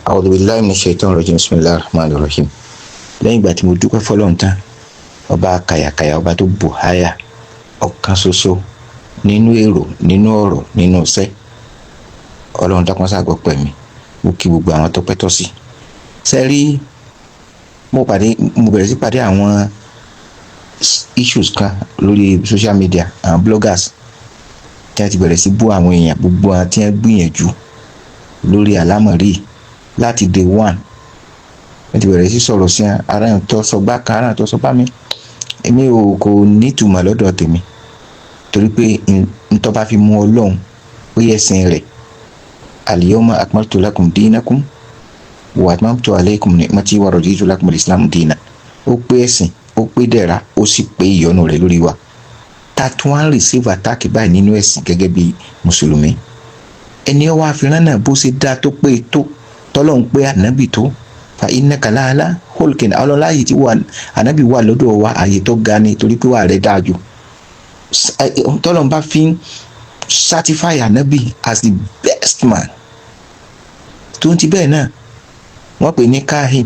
A'udhu billahi minash shaitanir rajim. Bismillahir rahmanir rahim. Lẹ́yìn ìgbà tí mo dúpẹ́ fọlọ́run tán, ọba kàyàkàyà, ọba tó bù háyà, ọ̀kan ṣoṣo nínú èrò, nínú ọ̀rọ̀, nínú iṣẹ́, Ọlọ́run dákun ṣàgbọ́ pẹ̀mí. Mo kí gbogbo àwọn tó pẹ́ tọ́ sí sẹ́rí. Mo pàdé, mo bẹ̀rẹ̀ sí pàdé àwọn issues kan lórí social media, àwọn bloggers tí wọ́n ti bẹ̀rẹ̀ sí bú àwọn èèyàn, gbogbo àwọn tí wọ́n gbìyànjú lórí àlámọ̀rí láti day one. Wọ́n ti bẹ̀rẹ̀ sí sọ̀rọ̀ sí ara ẹ̀ tó sọ gbá kan, ara ẹ̀ tó sọ bá mi. Èmi ò kò nítumọ̀ lọ́dọ̀ tèmi, torí pé ntọ́ bá fi mú Ọlọ́run pé ẹ̀sìn rẹ̀, al-yawma akmaltu lakum dinakum wa atmamtu alaykum ni'mati wa raditu lakum al-islam dina. Ó pé ẹ̀sìn, ó pé dẹ̀ra, ó sì pé ìyọ́nú rẹ̀ lórí wa. Ta tún wá ń receive attack báyìí nínú ẹ̀sìn gẹ́gẹ́ bí mùsùlùmí, ẹni ọwọ́ àfihàn náà, bó ṣe dáa tó pé tó tọ́lọ́hún pé ànábì tó fa innaka la'ala khulqin, ọlọ́láyè tí wà ànábì wà lọ́dọ̀ wa, àyè tó ga ni, torí pé wà rẹ̀ dáa jù. Tọ́lọ́hún bá fi ń certify ànábì as the best man, tó ń ti bẹ́ẹ̀ náà, wọ́n pè ní kahin,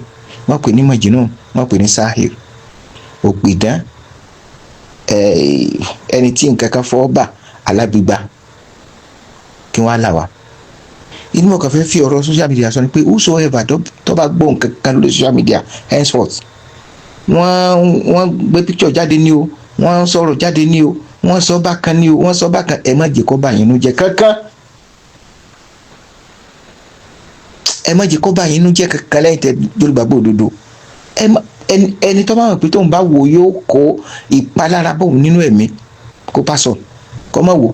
wọ́n pè ní majnun, wọ́n pè ní sahir, òpìdán, ẹni tí nǹkan kan fọwọ́ bà, alágbègbà. Kí wọ́n á là wá inú ọkàn fẹ́ fi ọ̀rọ̀ social media sọ ni pé whosoever tó bá gbọ́ nǹkan kan lórí social media henceforth, wọ́n gbé picture jáde ní o, wọ́n sọ̀rọ̀ jáde ní o, wọ́n sọ bákan ní o, wọ́n sọ bákan, ẹ má jẹ́ kó bà yín nú jẹ́ kankan. Ẹ má jẹ́ kó bà yín nú jẹ́ kankan. Lẹ́yìn tẹ́ jólúgbàgbọ́ òdodo, ẹni tó bá mọ̀ pé tóun bá wò yóò kó ìpalára bóun nínú ẹ̀mí, kó bá sọ, kó má wò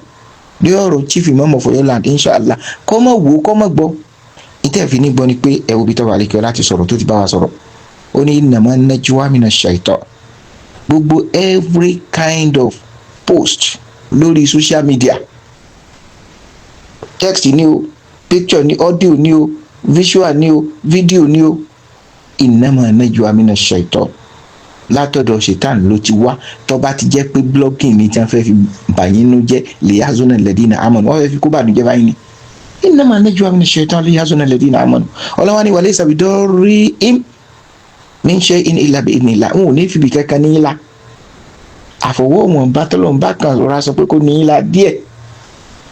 ní ọ̀rọ̀ Chief Imam of Oyo Land, inshallah, kó má wò, kó má gbọ́. Ìtẹ́ fi ní gbọ́ ni pé ẹ wo bí tọ́ba àlekẹ́ láti sọ̀rọ̀ tó ti bá wa sọ̀rọ̀. Ó ní innama najwa mina shaitan. Gbogbo every kind of post lórí social media, text ni o, picture ni, audio ni o, visual ni o, video ni o, innama najwa mina shaitan, látọ̀dọ̀ ṣètàn ló ti wá. Tó bá ti jẹ́ pé blogging ni tí wọ́n fẹ́ fi bàyín nú jẹ́, liyahzuna alladhina amanu, wọ́n fẹ́ fi kó bànújẹ́ báyìí ni. Innama najwa mina shaitan liyahzuna alladhina amanu. Ọlọ́wọ́n ni walaysa bidarrihim min shay'in illa bi idhnillah. N ò ní fìbí kankan ní ilá, àfọwọ́ wọn bá tọ́lọ́ bá kan rọra sọ pé kó ní ilá díẹ̀.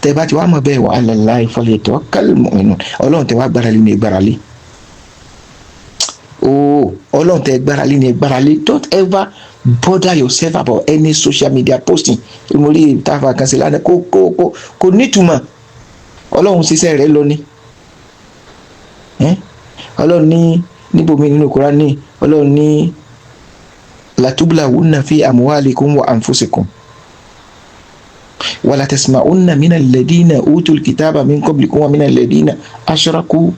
Tẹ bá ti wá mọ̀ bẹ́ẹ̀, wa ala Allahi falyatawakkalil mu'minun. Ọlọ́run tẹ wá gbára lé ní gbára lé ooo. Ọlọ́run tẹ gbára lé ní gbára lé. Don't ever bother yourself about any social media posting. Mo rí ìtafà kan sí lánàá, kò nítumọ̀. Ọlọ́run ṣiṣẹ́ rẹ̀ lọ ni. Ọlọ́run ní níbòmí nínú Kùránì, Ọlọ́run ní latublawunna fi amwalikum wa anfusikum wala tasma'unna mina alladhina utul kitaba min qablikum wa mina alladhina ashraku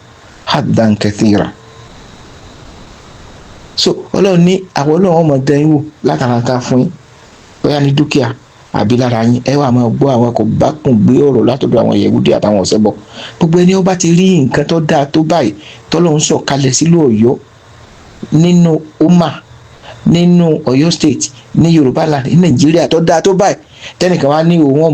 haddan kathira. So Ọlọ́run ní àwọn Ọlọ́run ọmọ dán yín wò látara ká fún yín, bóyá ní dúkìá àbí lára yín. Ẹ wà máa gbọ́ àwọn kò bá kùn gbé ọ̀rọ̀ látọ̀dọ̀ àwọn Yẹ̀wúdí àtàwọn ọ̀sẹ̀ bọ̀. Gbogbo ẹni ó bá ti rí nǹkan tó dáa tó báyìí tọ́lọ́run sọ̀kalẹ̀ sílùú Ọ̀yọ́, nínú umma, nínú Ọ̀yọ́ State, ní Yorùbá land, ní Nàìjíríà, tó dáa tó báyìí, tẹnìkan wá ní òun